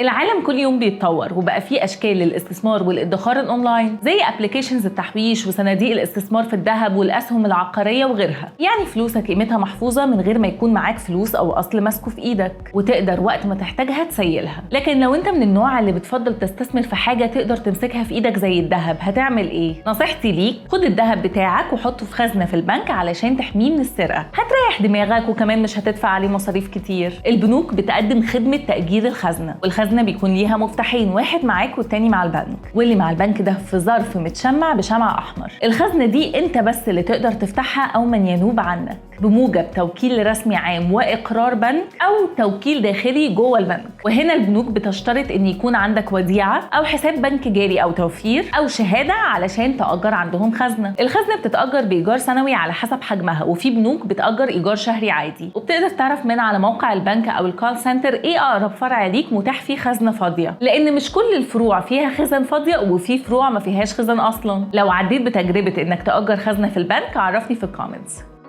العالم كل يوم بيتطور، وبقى فيه اشكال للاستثمار والادخار الاونلاين زي applications التحويش وصناديق الاستثمار في الذهب والاسهم العقارية وغيرها. يعني فلوسك قيمتها محفوظة من غير ما يكون معاك فلوس او اصل ماسكه في ايدك، وتقدر وقت ما تحتاجها تسيلها. لكن لو انت من النوع اللي بتفضل تستثمر في حاجة تقدر تمسكها في ايدك زي الذهب، هتعمل ايه؟ نصيحتي ليك، خد الذهب بتاعك وحطه في خزنه في البنك علشان تحميه من السرقه. هتريح دماغك وكمان مش هتدفع عليه مصاريف كتير. البنوك بتقدم خدمة تاجير الخزنه، والخزنه بيكون ليها مفتاحين، واحد معاك والتاني مع البنك، واللي مع البنك ده في ظرف متشمع بشمع احمر. الخزنة دي انت بس اللي تقدر تفتحها او من ينوب عنك بموجب توكيل رسمي عام واقرار بنك او توكيل داخلي جوه البنك. وهنا البنوك بتشترط ان يكون عندك وديعة او حساب بنك جاري او توفير او شهادة علشان تاجر عندهم خزنه. الخزنة بتتاجر بايجار سنوي على حسب حجمها، وفي بنوك بتاجر ايجار شهري عادي. وبتقدر تعرف من على موقع البنك او ال call center ايه اقرب فرع ليك متاح فيه خزنه فاضية، لان مش كل الفروع فيها خزن فاضية، وفي فروع ما فيهاش خزن اصلا. لو عديت بتجربه انك تاجر خزنه في البنك عرفني في ال comments.